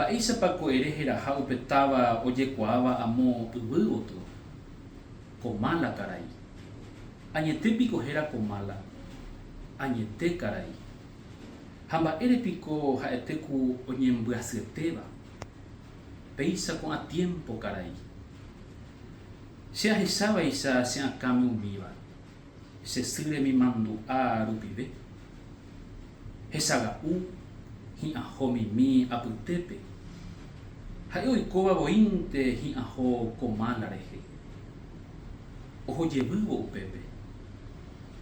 Mba'éichapa ko ere heraha upe táva ojekuaáva amo yvy gotyo? Komala, karai. Añete piko héra Komala? Añete, karai. Ha mba'ére piko ha'ete ku oñembyasyetéva? Péicha ko'ã tiémpo, karai. Che ahechávaicha che akãme umíva, che sy remimandu'a rupive. Hechaga'u hi'ãho mimi apytépe. Ha'e oikóva voínte hi'ãho Komala rehe. Oho jevývo upépe.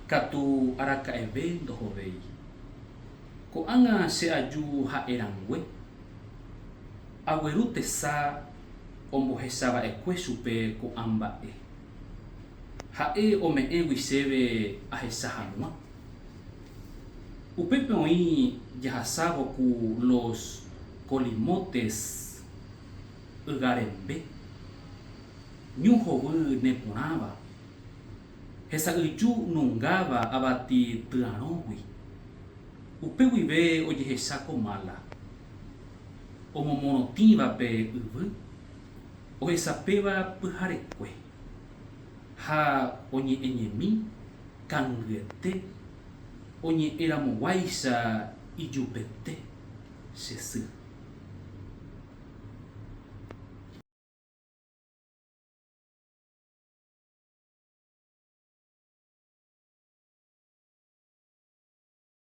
Katu araka'eve ndohovéi. Ko'ág̃a che aju ha'e rangue. Agueru tesa ombohechava'ekue chupe ko'ã mba'e. Ha'e ome'ẽgui chéve ahecha hag̃ua. Upépe oĩ jahasávo ku Los Colimotes yga rembe, ñu hovy neporãva, hesa'yju nungáva avati tyarõgui. Upe guive ojehecha ko mála, omomorotĩva pe yvy, ohesapéva pyharekue, ha oñe'ẽñemi kangyete oñe'ẽramoguáicha ijupete che sy.